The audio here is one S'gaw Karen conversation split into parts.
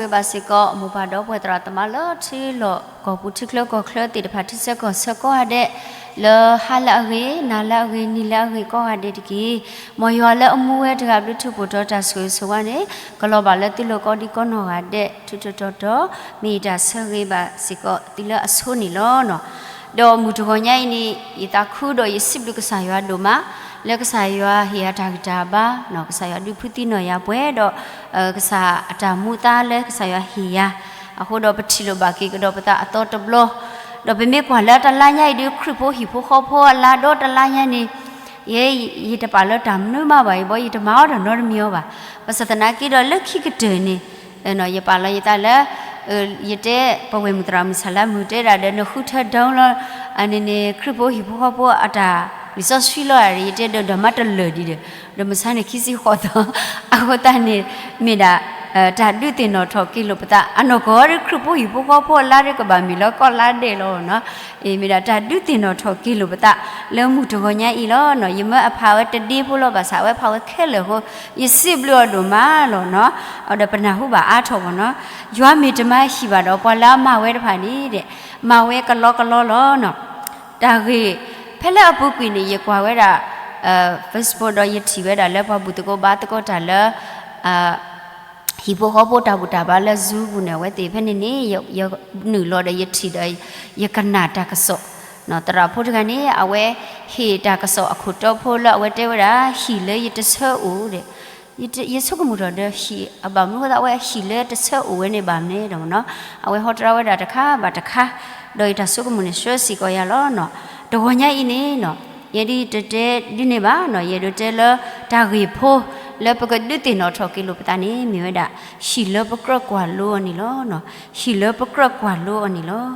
ဂ့ၤဘၣ်စ့ၢ်ကီး မိၢ်ပၢ်ဒီပုၢ်ဝဲၢ်သရၣ်သမါလၢထံလီၢ်ကီၢ်ပူၤ ထံချၢကီၢ်ချၢသ့ၣ်တဖၣ် ထံဆၢကီၢ်ဆၢကိးဂၤဒဲး, လၢဟါလၢအဂ့ၤ, နၤလၢအဂ့ၤ, နံၤလၢအဂ့ၤကိးဂၤဒဲးတက့ၢ်. မ်ယွၤလၢအမူဝဲတဂၤဘျုး ထုးဖှိၣ်ထီၣ်တၢ်ဆိၣ်ဂ့ၤဆိၣ်ဝါန့ၣ် ကလီၤဘၣ်လၢသုလိၤကိးဒံကိးနီၢ်ဂၤဒဲး ထူးထူးတီၤတီၤ, မ့ၢ်ယတၢ်ဆၢဂ့ၤဘၣ်စ့ၢ်ကီးသုလၢအဆိန့ၣ်လီၤ. ဒီးမုၢ်တဂီၤညါအံၤန့ၣ် ယသးခုဒီးယစံးဘျုးကစၢ်ယွၤဒိၣ်မး, လၢကစၢ်ယွၤဟ့ၣ်ယၤတၢ်ဂံၢ်တၢ်ဘါ, ကစၢ်ယွၤဒုးဖှူသံနီၢ်ယၤပှဲၤဒီး ကစၢ်အတၢ်မူအသါလၢကစၢ်ယွၤဟ့ၣ်ယၤ, အဃိဒီးပထံၣ်လိာ်ဘၣ်က့ၤကဒီးပသးအသီတဘျီ, ဒီးပမ့ၢ်ကွၢ်လၢတလါညါအံၤဒုး ခရံာ်ဖိဟံၣ်ဖိဃီဖိအလါဒီတလါညါန့ၣ်, ယဲ ယတပာ်လၢတၢ်မနုၤမးဘၣ်အံၤဘီ, ယတမၤအီၤတၢ်နီတမံၤအီၤဘၣ်. ဘၣ်ဆၣ်သနာ်က့ဒီးလၢခံကတၢၢ်န့ၣ် ယပာ်လီၤယသးလၢ ယတဲပဝဲၢ်မုၢ်သရၣ်မုၢ်ဆၣ်လၢမုၢ်တဲဒၣ်ဒီး နဃုထၢဒၢလီၤ, အန့ၣ်န့ၣ် ခရံာ်ဖိဟံၣ်ဖိဃီဖိအတၢ်လံာ်စီဆှံလီၤ, ယတဲဒီးဒၢမးတလၢာ်ဒံးဒီး ဒီးမုၢ်ဆါန့ၣ်ခံဆံဃိးသီ, အဃိသတးန့ၣ် မ့ၢ်ဒၣ် တၢ်ဒုးသ့ၣ်နီၣ်ထီၣ်က့ၤလိာ်ပသး အနီၢ်ကီၢ်ဒီး ခရံာ်ဖိဟံၣ်ဖိဃီဖိအလါဒီးကဘၣ်မ့ၢ်လၢကီၢ်လါဒဲးလီၤနီၤ. မ့ၢ်ဒၣ်တၢ်ဒုးသ့ၣ်နီၣ်ထီၣ်က့ၤလိာ်ပသး လၢမုၢ်တဂီၤညါအံၤလီၤနီၤ. ယမၢအဖးဝဲတဒ့ဖိလီၤ, ဘၣ်ဆၣ်အဝဲဖးဝဲခဲလၢာ်အဃိ ယစံးဘျုးအီၤဒိၣ်မးလီၤနီၤ. ဒီးပနၢ်ဟူဘၣ်အါထီၣ်ဘၣ်နီၤ. ယွၤမ့ၢ်တမၤဟံၣ်ဘၣ်ဒီး ပှၤလၢအမၤဝဲတဖၣ်န့ၣ်ဒီး မၤဝဲကလီကလီလီၤနီၤ. တၢ်ဂ့ၢ် ဖဲလၢအပူၤကွံာ်န့ၣ် ယကွၢ်ဝဲဒၣ် Facebook ဒီးယထံၣ်ဝဲဒၣ်လၢပှၤဘူၣ်သကိးဘါသကိးတၢ်လၢ ဟံၣ်ဖိဃီဖိတၢ်ဘူၣ်တၢ်ဘါလၢ Zoom ပူၤန့ၣ် အဝဲသ့ၣ်ဖဲန့ၣ်န့ၣ် ယနုာ်လီၤဒီးယထံၣ်ဒီး ယကနၣ်တၢ်ကစီၣ်, သရၣ်ဖိတဂၤန့ၣ် အဝဲဟ့ၣ်တၢ်ကစီၣ်အခိၣ်တီဖိလၢအဝဲတဲဝဲဒၣ် ဟံၣ်လၢယတဆၢအိၣ်ဒီး ယဆိကမိၣ်ထီၣ်ဒီးဟံၣ်အဘၣ်မနုၤအဃိသတး အဝဲဟံၣ်လၢတဆၢအိၣ်ဝဲန့ၣ်ဘၣ်မနုၤဒီးနီၤ, အဝဲဟီတရါဝဲဒၣ်တခါဘၣ်တခါ, ဒီးယတၢ်ဆိကမိၣ်န့ၣ်ဆှၢစ့ၢ်ကီးယၤလီၤနီၤ. တဂီၤညါအံၤန့ၣ်နီၤ, ယဲဒ်တတဲဒ်န့ၣ်ဘၣ်နီၤ, ယအဲၣ်ဒိးတဲလၢ တၢ်ဂ့ၢ်ဖိ လၢပကဒုးသ့ၣ်နီၣ်ထီၣ်က့ၤလိာ်ပသးန့ၣ် မ့ၢ်ဝဲဒၣ် ဟံၣ်လၢပကြၢးကွၢ်လိအီၤန့ၣ်လီၤ. ဟံၣ်လၢပကြၢးကွၢ်လိအီၤန့ၣ်လီၤ.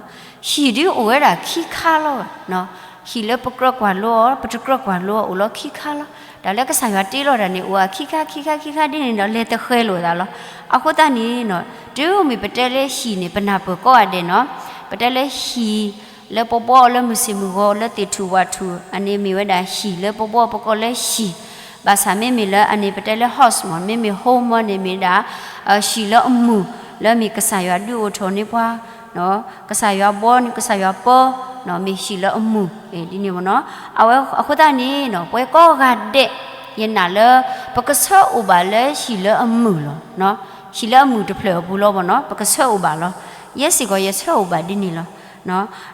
ဟံၣ်ဒုးအိၣ်ဝဲဒၣ်ခံခါလီၤ. ဟံၣ်လၢပကြၢးကွၢ်လိအီၤ ပတကြၢးကွၢ်လိအီၤအိၣ်လီၤခံခါလီၤ. တၢ်လၢကစၢ်ယွၤတ့လီၤတၢ်န့ၣ် အိၣ်ဝဲခံခါခံခါခံခါဒ်န့ၣ်ဒီး လဲၤတဃဲၤလိာ်သးလီၤ. အဃိသတးန့ၣ်နီၤ, တုၤမ့ၢ်ပတဲလၢဟံၣ်န့ၣ် ပနၢ်ပၢၢ်ကိးဂၤဒဲးနီၤ, ပတဲလၢဟံၣ်လၢပဘှီအီၤလၢမုၢ်ဆ့ၣ်မုၢ်ဂီၤ လၢသ့ၣ်ထူၣ်ဝၣ်ထူၣ် အန့ၣ်မ့ၢ်ဝဲဒၣ်ဟံၣ်လၢပဘှီပကီၢ်လၢဟံၣ်, ဘၣ်ဆၣ်မ့မ့ၢ်လၢအန့ၣ် ပတဲလၢ house မ့ၢ် မ့မ့ၢ် home မ့ၢ်န့ၣ်မ့ၢ်ဒၣ် ဟံၣ်လၢအမုာ် လၢမ့ၢ်ကစၢ်ယွၤဒုးအိၣ်ထီၣ်န့ၢ်ပှၤ ကစၢ်ယွၤဘှီန့ၢ် ကစၢ်ယွၤပၢ မ့ၢ်ဟံၣ်လၢအမုာ် ဒ်န့ၣ်မ့ၢ်နီၤ. အဝဲအဃိသတးန့ၣ်နီၤ ပဝဲကိးဂၤဒဲး ယနာ်လၢ ပကဆၢအိၣ်ဘၣ်လၢဟံၣ်လၢအမုာ်လီၤ. ဟံၣ်လၢအမုာ်တဖျၢၣ်အပူၤလီၤမ့ၢ်နီၤ ပကဆၢအိၣ်ဘၣ်လီၤ. ယဲစ့ၢ်ကီးယဆၢအိၣ်ဘၣ်ဒ်န့ၣ်လီၤ.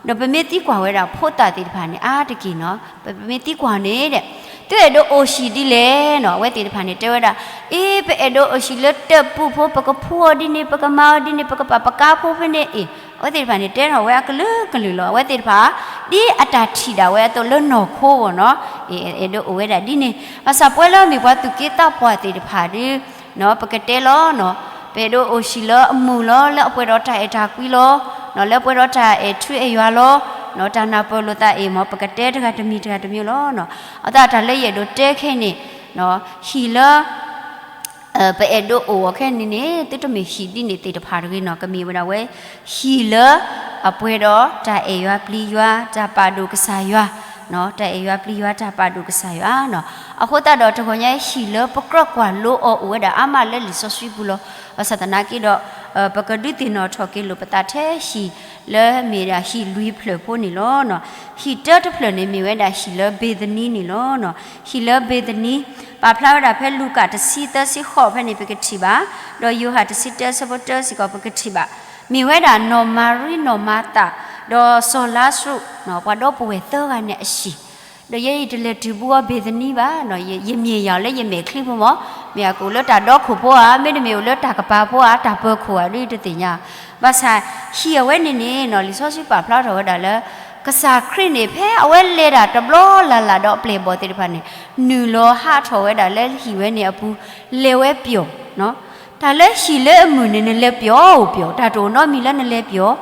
ဒီးပမ့ၢ်သံကွၢ်ဝဲဒၣ်ဖိသၣ်သ့ၣ်တဖၣ်န့ၣ် အါတက့ၢ်နီၤ ပမ့ၢ်သံကွၢ်န့ၣ်ဒီး သုအဲၣ်ဒိးအိၣ်ဟံၣ်ဒ်လဲၣ်နီၤ အဝဲသ့ၣ်တဖၣ်န့ၣ် တဲဝဲဒၣ် အ့ ပအဲၣ်ဒိးအိၣ်ဟံၣ်လၢတၢ်ပူၤဖိ ပကဖှူအီၤဒ်န့ၣ် ပကမၤအီၤဒ်န့ၣ် ပကပာ်ပကါဖိဖဲန့ၣ် အ့ အဝဲသ့ၣ်တဖၣ်န့ၣ် တဲထီၣ်ဝဲအကလုာ်ကလုာ်လီၤ. အဝဲသ့ၣ်တဖၣ် ဒ်အတၢ်ထံၣ်ဒၣ်ဝဲအသိးလၢနီၢ်ခိအဂီၢ်နီၤ အ့ အဲၣ်ဒိးအိၣ်ဝဲဒၣ်ဒ်န့ၣ် ဘၣ်ဆၣ်ပဝဲလၢမ့ၢ်ပှၤသူၣ်က့သးပှၢ်သ့ၣ်တဖၣ်ဒီး ပကတဲလီၤနီၤ ပအဲၣ်ဒိးအိၣ်ဟံၣ်လၢအမုာ်လီၤ လၢအပှဲၤဒီးတၢ်အဲၣ်တၢ်ကွံလီၤ လၢအပှဲၤဒီးတၢ်အဲၣ်ထူအဲၣ်ယွၤလီၤ တၢ်နၢ်ပၢၢ်လိာ်သးအ့ၣ်မ့ၢ် ပကတဲတဂၤတမံၤတဂၤတမံၤလီၤ. အသးတၢ်လၢယအဲၣ်ဒိးတဲခဲအံၤန့ၣ် ဟံၣ်လၢ ပအဲၣ်ဒိးအိၣ်အီၤခဲအံၤန့ၣ် သုတမ့ၢ်ဟံၣ်ဒ်န့ၣ်သ့ၣ်တဖၣ်တဂ့ၤနီၤ ကမ့ၢ်ဝဲဒၣ်ဝဲ ဟံၣ်လၢအပှဲၤဒီးတၢ်အဲၣ်ယွၤပျံၤယွၤ တၢ်ပာ်ဒိၣ်ကစၢ်ယွၤ တၢ်အဲၣ်ယွၤပျံၤယွၤ တၢ်ပာ်ဒိၣ်ကစၢ်ယွၤနီၤ. အဃိသတးဒီးတဂီၤညါဟံၣ်လၢပကြၢးကွၢ်လိအီၤအိၣ်ဝဲဒၣ်အါမးလၢလံာ်စီဆှံပူၤလီၤ. ဘၣ်ဆၣ်သနာ်က့ဒီး ပကဒုးသ့ၣ်နီၣ်ထီၣ်က့ၤလိာ်ပသးထဲဟံၣ်လၢမ့ၢ်ဒၣ်ဟံၣ်လွံၢ်ဖျၢၣ်ဖိန့ၣ်လီၤ. ဟံၣ်တၢတဖျၢၣ်န့ၣ်မ့ၢ်ဝဲဒၣ်ဟံၣ်လၢဘ့ၤသနံန့ၣ်လီၤ. ဟံၣ်လၢဘ့ၤသနံ ပာ်ဖျါဝဲဒၣ်ဖဲလူၤကၣ်တဆံသၢဆံဃိးဖဲန့ၣ် ပကထံၣ်ဘၣ်, ဒီးယိၤဟၣ်တဆံတၢဆၢဖိတၢစ့ၢ်ကီး ပကထံၣ်ဘၣ်, မ့ၢ်ဝဲဒၣ်နီၢ်မၤရံ နီၢ်မၤသး ဒီးစီၤလါစရူး ပှၤဒီပုၢ်ဝဲၢ်သၢဂၤန့ၣ်အဟံၣ်, ဒီးယဲအံၤတလဲၤတုၤဘူးအီၤဘ့ၤသနံဘၣ်, ယမ့ၢ်ယၤလၢယမဲာ်ချံဖိမး, မ့ၢ်အကအိၣ်လၢတၢ်ဒီခိၣ်ဖိဧါ, မ့တမ့ၢ်အိၣ်လၢတၢ်ကပၤဖိဧါ, တၢ်ပၢၤခိၣ်ဧါ ဒ်တသ့ၣ်ညါ, ဘၣ်ဆၣ်ဟံၣ်အဝဲန့ၣ်န့ၣ် လံာ်စီဆှံပာ်ဖျါထီၣ်ဝဲဒၣ်လၢ ကစၢ်ခရံာ်န့ၣ် ဖဲအဝဲလဲၤတၢ်တဘျီလၢ်လၢ်ဒီးအပျဲၢ်အဘီၣ်သ့ၣ်တဖၣ်န့ၣ် နုာ်လီၤဟးထီၣ်ဝဲဒၣ်လၢဟံၣ်ဝဲန့ၣ်အပူၤ လဲၤဝဲပျီၢ်, တၢ်လၢဟံၣ်လၢအမုာ်န့ၣ် နလဲၤပျီၢ်အိၣ်ပျီၢ်, တၢ်တအိၣ်နီတမံၤလၢနလဲၤပျီၢ်,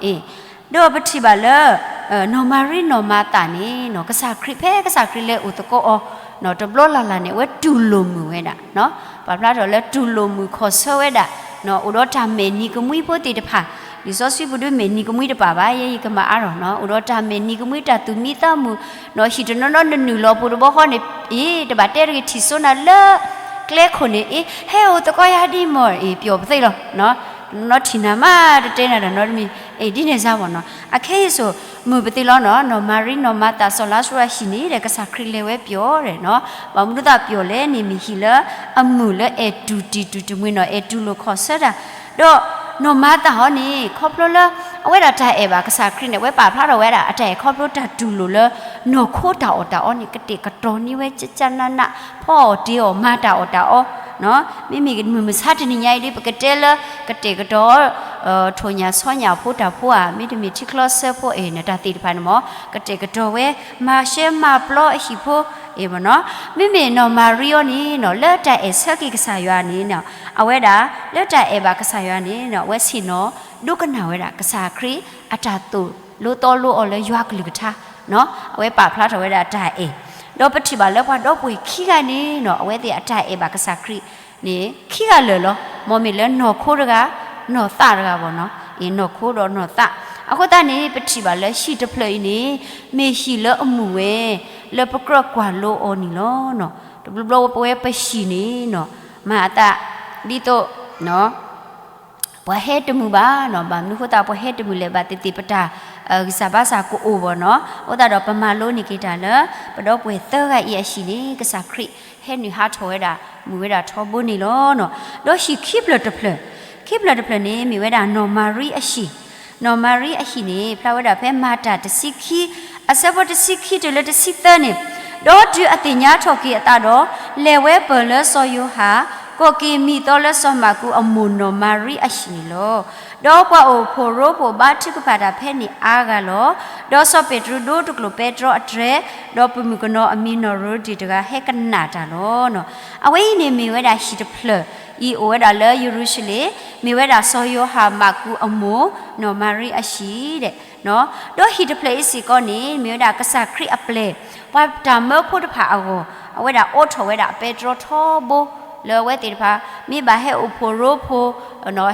အ့ ဒီးပထံၣ်ဘၣ်လၢ နီၢ်မၤရံ နီၢ်မၤသးန့ၣ် ကစၢ်ခရံာ် ဖဲကစၢ်ခရံာ်လဲၤအိၣ်သကိးအီၤ တဘျီလၢ်လၢ်န့ၣ် အဝဲတူၢ်လိာ်မုာ်ဝဲဒၣ်, ပာ်ဖျါထီၣ်လၢတူၢ်လိာ်မုာ်ခီၣ်ဆၢဝဲဒၣ်, အိၣ်ဒီးတၢ်မဲာ်နံၤကမှံဖိသ့ၣ်တဖၣ်, လံာ်စီဆှံပူၤဒုးမဲာ်နံၤကမှံတပာ်ဘၣ် ယဲယကမၤအါထီၣ်, အိၣ်ဒီးတၢ်မဲာ်နံၤကမှံ တၢ်သူၣ်မံသးမုာ်, ဟံၣ်တနီၤနီၤနနုာ်လီၤပူၤတဘျီဃီန့ၣ် အ့ တဘၣ်တဲတဂ့ၤ ထံၣ်စိနၤလၢ ကျဲခိၣ်န့ၣ် အ့ ဟဲအိၣ်သကိးယၤဒ်မီၢ် အ့ ပျီၣ်ပသ့လီၤ. နီၢ်ထံၣ်နၤမးတတဲနၤဒီးနီတမံၤ အ့ ဒ်န့ၣ်စါမ့ၢ်နီၢ် အခဲအံၤစိာ် မုာ်ပသ့လီၤနီၢ် နီၢ်မၤရံ နီၢ်မၤသး စီၤလါစရူးအဟံၣ်န့ၣ်ဒီး ကစၢ်ခရံာ်လဲၤဝဲပျီၣ်ဒီးနီၢ် ဘၣ်မနုၤသးပျီၣ်လဲၣ်န့ၣ် မ့ၢ်ဟံၣ်လၢအမုာ်လၢအဲၣ်တူၢ်တံၢ်တူၢ်တမှံၤနီၢ် အဲၣ်တူၢ်လိာ်ခီၣ်ဆၢတၢ် ဒီးနီၢ်မၤသးဟီန့ၣ် ခီဖျိလၢ အဝဲဒၣ်တၢ်အဲၣ်ဘၣ်ကစၢ်ခရံာ်န့ၣ် အဝဲပာ်ဖျါထီၣ်ဝဲဒၣ် အတၢ်အဲၣ်ခီဖျိတၢ်တူၢ်လိာ်လၢ နီၢ်ခိတၢ်အီၣ်တၢ်အီန့ၣ် ကတဲာ်ကတီၤန့ၢ်ဝဲကကနးနး ဖီအီၣ်တ့ၤအီၣ် မၤတၢ်အီၣ်တၢ်အီ မ့မ့ၢ်မုၢ်မဆါတနံၤညါအံၤဒီး ပကတဲလၢ ကတဲာ်ကတီၤ ထိၣ်ညၣ်ဆီညၣ်ဖိတၢ်ဖိဧါ မ့တမ့ၢ်ထံချီဆၢဖိအဲၣ်န့ၣ် တၢ်သ့ၣ်တဖၣ်န့ၣ်မ့ၢ် ကတဲာ်ကတီၤဝဲ မၤရှဲမၤပျီအဟံၣ်ဖိ အ့ၣ်မ့ၢ်နီၢ် မ့မ့ၢ်နီၢ်မၤရံအီၤန့ၣ်နီၢ် လၢတၢ်အဲၣ်ဆၢက့ၤကစၢ်ယွၤန့ၣ် အဝဲဒၣ် လၢတၢ်အဲၣ်ဘၣ်ကစၢ်ယွၤန့ၣ် အဝဲဆ့ၣ်နီၤ ဒိကနၣ်ဝဲဒၣ် ကစၢ်ခရံာ်အတၢ်သိၣ်လိသီလိအီၤလၢယွၤကလုၢ်ကထါ အဝဲပာ်ဖျါထီၣ်ဝဲဒၣ်တၢ်အဲၣ် ဒီးပထံၣ်ဘၣ်လၢပှၤဒီပုၢ်ဝဲၢ်ခံဂၤန့ၣ်နီၢ် အဝဲသ့ၣ်အတၢ်အဲၣ်ဘၣ်ကစၢ်ခရံာ်န့ၣ် ခံဂၤလၢာ်လီၤ. မ်မ့ၢ်လၢနီၢ်ခိတဂၤ နီၢ်သးတဂၤဘၣ်နီၢ် အ့ၣ် နီၢ်ခိဒီးနီၢ်သး အဃိသတးန့ၣ် ပထံၣ်ဘၣ်လၢဟံၣ်တဖျၢၣ်အံၤန့ၣ် မ့ၢ်ဟံၣ်လၢအမုာ်ဝဲ လၢပကြၢးကွၢ်လိအီၤန့ၣ်လီၤ. တဘျီဘျီပဝဲပဟံၣ်န့ၣ်နီၢ် မၤအသး ဒ်သိး ပှၤဟဲတမုာ်ဘၣ်နီၢ် ဘၣ်မနုၤအဃိသတး ပှၤဟဲတမုာ်လဲၣ် ဘၣ်သ့ၣ်သ့ၣ်ပတၢ် ဂံၢ်စၢ်ဘါစၢ်ကအိၣ်ဘၣ်နီၢ် အဃိသတးဒီးပမၤလိန့ၢ်က့ၤတၢ်လၢ ပဒီပုၢ်ဝဲၢ်သၢဂၤအံၤအဟံၣ်န့ၣ် ကစၢ်ခရံာ်ဟဲနုာ်ဟးထီၣ်ဝဲဒၣ် မုာ်ဝဲဒၣ်ထီဘိန့ၣ်လီၤ. ဒီးဟံၣ်ခံဖျၢၣ်တဖျၢၣ် ခံဖျၢၣ်တဖျၢၣ်န့ၣ် မ့ၢ်ဝဲဒၣ်နီၢ်မၤရံအဟံၣ် နီၢ်မၤရံအဟံၣ်န့ၣ် ဖျါဝဲဒၣ်ဖဲမၤတၢ်တဆံခံ အဆၢဖိတဆံခံတုၤလၢတဆံသၢန့ၣ်, ဒီးတုၤအသ့ၣ်ညါထီၣ်က့ၤအသးဒီး, လဲၤဝဲပၢၢ်လၢစီၤယိၤဟၣ်, ကိးက့ၤမံသီလၢစီၤမၢ်ကူးအမိၢ်နီၢ်မၤရံအဟံၣ်န့ၣ်လီၤ. ဒီးပှၤအိၣ်ဖှိၣ်ရိဖှိၣ်ဘါထုကဖၣ်တၢ်ဖဲန့ၣ်အါဂၤလီၤ. ဒီးစီၤပ့းတရူးဒိတကျိာ်ပဲတြီအတြဲၤ, ဒီးပမုၣ်ကနီၤအမံၤနီၢ်ရူဒံၣ်တဂၤဟဲကနၣ်တၢ်လီၤ. အဝဲအံၤန့ၣ်မ့ၢ်ဝဲဒၣ်ဟံၣ်တဖျၢၣ်အံၤအိၣ်ဝဲဒၣ်လၢယရူၤၡလ့ၣ်, မ့ၢ်ဝဲဒၣ်စီၤယိၤဟၣ်မၢ်ကူးအမိၢ်, နီၢ်မၤရံအဟံၣ်ဒဲး, ဒီးဟံၣ်တဖျၢၣ်အံၤစ့ၢ်ကီးန့ၣ် မ့ၢ်ဝဲဒၣ်ကစၢ်ခရံာ်အပျဲၢ်, ပှၤတၢ်မၢဖိတဖၣ်အဂီၢ်, အဝဲဒၣ်အိးထီၣ်ဝဲဒၣ်အပဲတြီထီဘိ, လၢအဝဲသ့ၣ်တဖၣ် မ့ၢ်ဘၣ်ဟဲအိၣ်ဖှိၣ်ရိဖှိၣ်,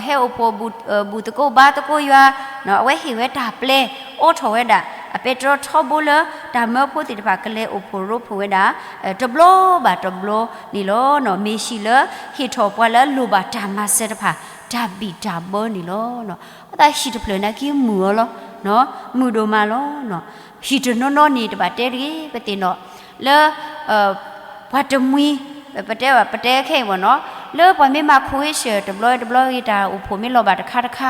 ဟဲအိၣ်ဖှိၣ် ဘူၣ်သကိးဘါသကိးယွၤ, အဝဲဟ့ၣ်ဝဲတၢ်ပျဲ, အိးထီၣ်ဝဲဒၣ် အပဲတြီထီဘိလၢ တၢ်မၢဖိသ့ၣ်တဖၣ်ကလဲၤအိၣ်ဖှိၣ်ရိဖှိၣ်ဝဲဒၣ် တဘျီဘၣ်တဘျီန့ၣ်လီၤ. မ့ၢ်ဟံၣ်လၢဟ့ၣ်ထီၣ်ပှၤလၢအလိၣ်ဘၣ်တၢ်မၤစၢၤတဖၣ် တၢ်ဘံၣ်တၢ်ဘၢန့ၣ်လီၤ. အဃိသတးဟံၣ်တဖျၢၣ်နာ်က့မုာ်အီၤလီၤ, မုာ်ဒိၣ်မးလီၤ. ဟံၣ်တနီၤနီၤန့ၣ် တဘၣ်တဲတဂ့ၤ ပသ့ၣ်နီၣ် လၢ ပှၤတမှံၤ, ပတဲဘၣ် ပတဲခဲအံၤမ့ၢ်နီၤ, လၢပှၤမ့ၢ်မၤခိၣ်ဝ့ၢ်ဆၢၣ် တဘျီတဘျီဂ့ၤ တၢ်အိၣ်ဖှိၣ်မ့ၢ်လီၤဘၣ်တခါတခါ,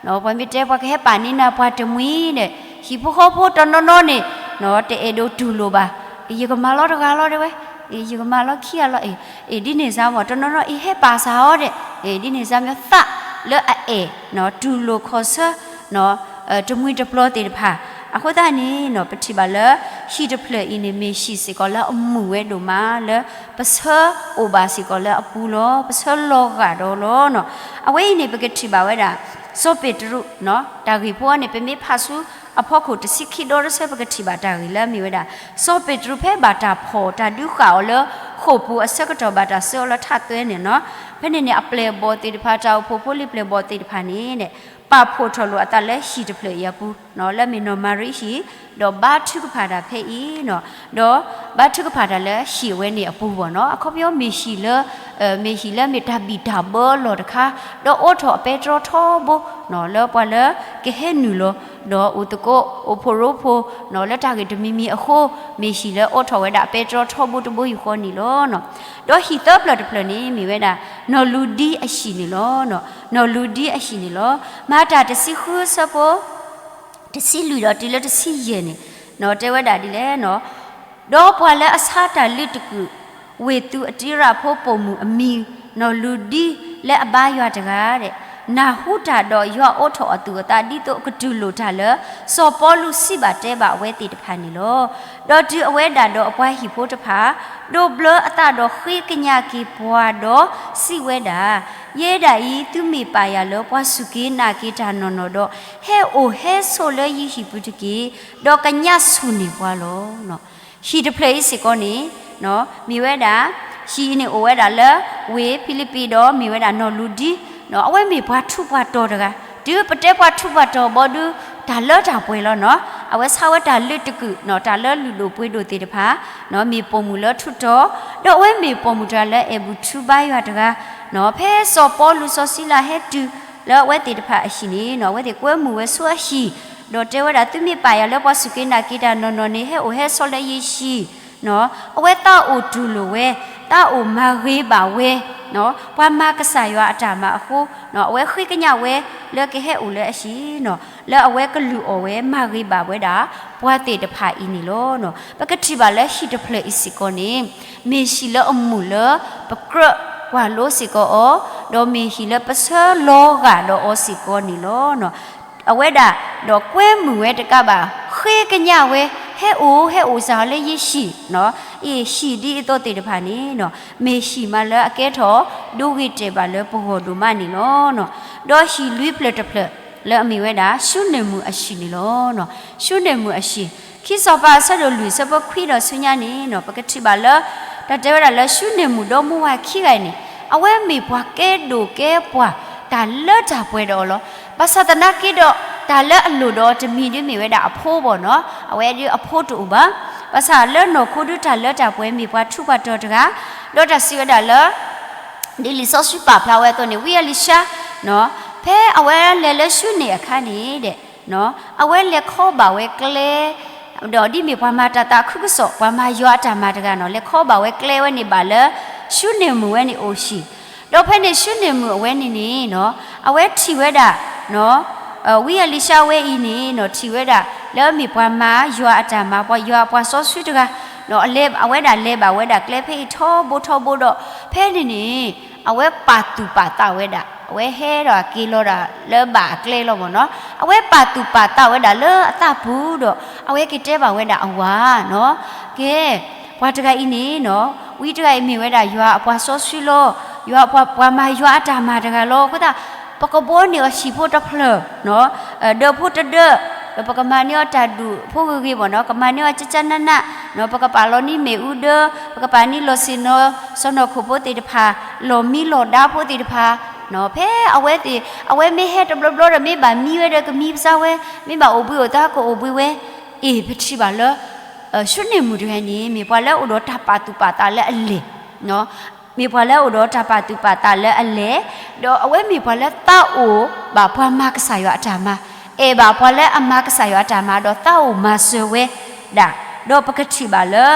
ပှၤမ့ၢ်တဲပှၤကဟဲပာ်န့ၢ်နၤပှၤတမှံၤဒီး ဟံၣ်ဖိဃီဖိတနီၤနီၤန့ၣ် တအဲၣ်ဒိးတူၢ်လိာ်ဘၣ်, ယကမၤလီၤတဂၤလီၤတဲဝဲ, ယကမၤလီၤခံဂၤလီၤ, အ့ၣ် ဒ်န့ၣ်စါမ့ၢ် တနီၤနီၤအံၤဟဲပာ်စၢၤအီၤဒီး အ့ၣ် ဒ်န့ၣ်စါမ့ၢ်သးလၢအအဲၣ် တူၢ်လိာ်ခီၣ်ဆၢ တမှံၤတပျီၤသ့ၣ်တဖၣ်, အဃိသတးန့ၣ် ပထံၣ်ဘၣ်လၢ ဟံၣ်တဖျၢၣ်အံၤန့ၣ် မ့ၢ်ဟံၣ်စ့ၢ်ကီးလၢအမုာ်ဝဲဒိၣ်မးလၢ ပဆၢအိၣ်ဘၣ်စ့ၢ်ကီးလၢအပူၤလီၤ, ပဆၢလီၤဂာ်ဒီးလီၤ. အဝဲအံၤန့ၣ် ပကထံၣ်ဘၣ်ဝဲဒၣ် စီၤပ့းတရူး တၢ်ဂ့ၢ်ဖိအံၤန့ၣ် ပမ့ၢ်ဖးဆူအဖီခိၣ်တဆံခံဒီတဆၢ ပကထံၣ်ဘၣ်တၢ်ဂ့ၢ်လၢအမ့ၢ်ဝဲဒၣ် စီၤပ့းတရူးဖဲဘၣ်တၢ်ဖီၣ်တၢ်ဒုးဃာ်အီၤလၢဃိာ်ပူၤအဆၢကတီၢ် ဘၣ်တၢ်ဆှၢအီၤလၢထးသွဲန့ၣ်နီၤ, ဖဲန့ၣ်န့ၣ် အပျဲၢ်အဘီၣ်သ့ၣ်တဖၣ် တၢ်အိၣ်ဖှိၣ်ဖိလံၤပျဲၢ်ဘီၣ်သ့ၣ်တဖၣ်န့ၣ် ပာ်ဖှိၣ်ထီၣ်လိာ်အသးလၢဟံၣ်တဖျၢၣ်အံၤအပူၤ လၢမ့ၢ်နီၢ်မၤရံဟံၣ်, ဒီးဘါထုကဖၣ်တၢ်ဖဲအံၤ, ဒီးဘါထုကဖၣ်တၢ်လၢဟံၣ်အဝဲန့ၣ်အပူၤဘၣ်နီၤ, အခီပညီမ့ၢ်ဟံၣ်လၢ မ့ၢ်ဟံၣ်လၢမ့ၢ်တၢ်ဘံၣ်တၢ်ဘၢအလီၢ်တခါ, ဒီးအိးထီၣ်အပဲတြီထီဘိ လၢပှၤလၢကဟဲနုာ်လီၤ ဒီးအိၣ်သကိး အိၣ်ဖှိၣ်ရိဖှိၣ် လၢတၢ်ဂ့ၢ်တမံၤမံၤအဃိ, မ့ၢ်ဟံၣ်လၢအိးထီၣ်ဝဲဒၣ်အပဲတြီထီဘိတဘိယူၢ်ဃီန့ၣ်လီၤ. ဒီးဟံၣ်သၢဖျၢၣ်တဖျၢၣ်န့ၣ် မ့ၢ်ဝဲဒၣ် နီၢ်လူၤဒံအဟံၣ်န့ၣ်လီၤ. နီၢ်လူၤဒံအဟံၣ်န့ၣ်လီၤ. မၤတၢ်တဆံဃုအဆၢဖိ တဆံလွံၢ်ဒီးတုၤလၢတဆံယဲၢ်န့ၣ် တဲဝဲဒၣ်ဒ်လဲၣ် ဒီးပှၤလၢအဆါတၢ်လုးတကုာ် ဝ့ၢ်သူးအတံရၣ်ဖိပိာ်မုၣ်အမံၤ နီၢ်လူၤဒံ လၢအဘါယွၤတဂၤဒဲး, နၢ်ဟူတၢ်ဒီးယွၤအိးထီၣ်အသူၣ်အသး ဒ်သိးအကတူၢ်လိာ်တၢ်လၢ စီၤပီလူးစံးဘၣ်တဲဘၣ်အဝဲသ့ၣ်တဖၣ်န့ၣ်လီၤ. ဒီးတုၤအဝဲဒၣ်ဒီးအပှၤဟံၣ်ဖိတဖၣ် ဒိးဘျၢအသးဒီးဃ့ကညးက့ၤပှၤဒီးစံးဝဲဒၣ်, ယဲဒၣ်အံၤ သုမ့ၢ်ပာ်ယၤလၢပှၤစူၢ်က့ၤနာ်က့ၤတၢ်နီၢ်နီၢ်ဒီး, ဟဲအိၣ်ဟဲဆိးလၢယဟံၣ်ပူၤတက့ၢ်, ဒီးကညးဆူၣ်န့ၢ်ပှၤလီၤ. ဟံၣ်တဖျၢၣ်အံၤစ့ၢ်ကီးန့ၣ် မ့ၢ်ဝဲဒၣ် ဟံၣ်အံၤန့ၣ်အိၣ်ဝဲဒၣ်လၢ ဝ့ၢ်ဖံလံးပံးဒီးမ့ၢ်ဝဲဒၣ်နီၢ်လူၤဒံ, အဝဲမ့ၢ်ပှၤထူးပှၤတီၤတဂၤ, တုၤပတဲပှၤထူးပှၤတီၤဘီဒု တၢ်လၢတၢ်ပှဲၤလီၤနီၤ. အဝဲဆါဝဲတၢ်လုၢ်တကုာ် တၢ်လၢလုၢ်ဒိၣ်ပှ့ၤဒိၣ်သ့ၣ်တဖၣ် မ့ၢ်ပိာ်မုၣ်လၢထူးတီၤ, ဒီးအဝဲမ့ၢ်ပိာ်မုၣ်တဂၤလၢအဲၣ်ဘူၣ်ထူဘါယွၤတဂၤ, ဖဲစီၤပီလူးစီၤစံလၤဟဲတုၤလၢအဝဲသ့ၣ်တဖၣ်အဟံၣ်န့ၣ် အဝဲသ့ၣ်ကွဲမုာ်ဝဲဆူအဟံၣ်, ဒီးတဲဝဲဒၣ် သုမ့ၢ်ပာ်ယၤလၢပှၤစူၢ်က့ၤနာ်က့ၤတၢ်နီၢ်နီၢ်န့ၣ် ဟဲအိၣ်ဟဲဆိးလၢယဟံၣ် အဝဲသးအိၣ်တူၢ်လိာ်ဝဲ, သးအိၣ်မၤဂ့ၤဘၣ်ဝဲ, ပှၤမၤကစၢ်ယွၤအတၢ်မၤအဃိ, အဝဲဃ့ကညးဝဲလၢကဟဲအိၣ်လၢအဟံၣ်, လၢအဝဲကလုၢ်အီၣ်ဝဲမၤဂ့ၤဘၣ်ဝဲဒၣ် ပှၤသ့ၣ်တဖၣ်အံၤန့ၣ်လီၤ. ပကထံၣ်ဘၣ်လၢဟံၣ်တဖျၢၣ်အံၤစ့ၢ်ကီးန့ၣ် မ့ၢ်ဟံၣ်လၢအမုာ်လၢပကြၢးကွၢ်လိစ့ၢ်ကီးအီၤ, ဒီးမ့ၢ်ဟံၣ်လၢပဆၢလီၤဂာ်ဒီးအီၤစ့ၢ်ကီးန့ၣ်လီၤ. အဝဲဒၣ်ဒီးကွဲမုာ်ဝဲတကးဘၣ် ဃ့ကညးဝဲ ဟဲအိၣ် ဟဲအိၣ်စ့ၢ်လၢယဟံၣ်, အ့ၣ်ဟံၣ်ဒ်အသိးသ့ၣ်တဖၣ်န့ၣ် မ့ၢ်ဟံၣ်မးလၢအကဲထီၣ်ဒိဂ့ၤတဲာ်ဘၣ်လၢပဂီၢ်ဒိၣ်မးန့ၣ်လီၤ. ဒီးဟံၣ်လွံၢ်ဖျၢၣ်တဖျၢၣ်လၢအမ့ၢ်ဝဲဒၣ် ၡူနၢၣ်မုၣ်အဟံၣ်န့ၣ်လီၤ. ၡူနၢၣ်မုၣ်အဟံၣ်, ခံစီၤပၤအဆၢဒိၣ်လွံၢ်ဆၢဖိခွံဒီးဆူညါန့ၣ် ပကထံၣ်ဘၣ်လၢ တၢ်တဲဝဲဒၣ်လၢ ၡူနၢၣ်မုၣ်ဒီမါဝၤခံဂၤအံၤန့ၣ် အဝဲမ့ၢ်ပှၤကဲဒိၣ်ကဲပှၢ် တၢ်လၢတၢ်ပှဲၤဒီးအီၤလီၤ. ဘၣ်ဆၣ်သနာ်က့ဒီး တၢ်လၢအလိၣ်ဒီးအီၤတမံၤဒ်မ့ၢ်ဝဲဒၣ်အဖိဘၣ်နီၤ, အဝဲဒ်အဖိတအိၣ်ဘၣ်. ဘၣ်ဆၣ်လၢနီၢ်ခိဒုတၢ်လၢတၢ်ပှဲၤမ့ၢ်ပှၤထူးပှၤတီၤတဂၤ, ဒီးတၢ်စံးဝဲဒၣ်လၢ ဒ်လံာ်စီဆှံပာ်ဖျါဝဲအသိးန့ၣ် ဝံအလံၤၡါ, ဖဲအဝဲလဲၤလၢၡူနၢၣ်အခါန့ၣ်ဒီး အဝဲလဲၤခီဘၣ်ဝဲကျဲ, ဒီးဒ်မ့ၢ်ပှၤမၤတၢ်သးခုကစီၣ် ပှၤမၤယွၤအတၢ်မၤတဂၤနီၤ, လဲၤခီဘၣ်ဝဲကျဲဝဲန့ၣ်ဘၣ်လၢ ၡူနၢၣ်မုၣ်ဝဲန့ၣ်အိၣ်ဟံၣ်, ဒီးဖဲန့ၣ်ၡူနၢၣ်မုၣ်အဝဲန့ၣ်န့ၣ် အဝဲထံၣ်ဝဲဒၣ် ဝံအလံၤၡါဝဲအံၤန့ၣ် ထံၣ်ဝဲဒၣ် လၢအမ့ၢ်ပှၤမၤယွၤအတၢ်မၤ ပှၤယွၤအပှၤစီဆှံတဂၤ, အဝဲဒၣ်လဲၤဘၣ်ဝဲဒၣ်ကျဲဖဲအံၤထီဘိထီဘိဒီး ဖဲန့ၣ်န့ၣ် အဝဲပာ်သူၣ်ပာ်သးဝဲဒၣ် အဝဲဟဲဒီးက့ၤလီၤဒၣ်လၢဘၣ်အကျဲလီၤမ့ၢ်နီၤ, အဝဲပာ်သူၣ်ပာ်သးဝဲဒၣ်လၢအသးပူၤဒီး အဝဲက့ၤတဲဘၣ်ဝဲဒၣ်အဝၤနီၤ, ကဲ ပှၤတဂၤအံၤန့ၣ်နီၤ ဝံတဂၤအံၤမ့ၢ်ဝဲဒၣ်ယွၤအပှၤစီဆှံလီၤ, ယွၤအပှၤ ပှၤမၤယွၤအတၢ်မၤတဂၤလီၤ. အဃိသတး ပကဘှီန့ၢ်အီၤဟံၣ်ဖိတဖျၢၣ် ဒၢးဖိတဒၢး, ဒီးပကမၤန့ၢ်အီၤတၢ်ဒူၣ်ဖိဂ့ၤဂ့ၤမ့ၢ်နီၤ, ကမၤန့ၢ်အီၤကကနးနး, ပကပာ်လီၤန့ၢ်မ့ၣ်အူဒၢ, ပကပာ်န့ၢ်လီၢ်ဆ့ၣ်နီၤ စီၢ်နီၤခိၣ်ဖိသ့ၣ်တဖၣ်, လီၢ်မံလီၢ်ဒါဖိသ့ၣ်တဖၣ်, ဖဲအဝဲသ့ၣ် အဝဲမ့ၢ်ဟဲတဘျီဘျီဒီး မ့ၢ်ဘၣ်မံဝဲဒီးကမံပစၢ်ဝဲ, မ့ၢ်ဘၣ်အိၣ်ဘှံးအိၣ်သါကအိၣ်ဘှံးဝဲ, အ့ၣ် ပထံၣ်ဘၣ်လၢ ၡူနၢၣ်မုၣ်တဂၤန့ၣ် မ့ၢ်ပှၤလၢအိၣ်ဒီးတၢ်ပာ်သူၣ်ပာ်သးလၢအလဲၢ် မ့ၢ်ပှၤလၢအိၣ်ဒီးတၢ်ပာ်သူၣ်ပာ်သးလၢအလဲၢ်, ဒီးအဝဲမ့ၢ်ပှၤလၢသးအိၣ်ဘၣ်ပှၤမၤကစၢ်ယွၤအတၢ်မၤ, အဲၣ်ဘၣ်ပှၤလၢအမၤကစၢ်ယွၤအတၢ်မၤ ဒီးသးအိၣ်မၤစၢၤဝဲဒၣ်, ဒီးပကထံၣ်ဘၣ်လၢ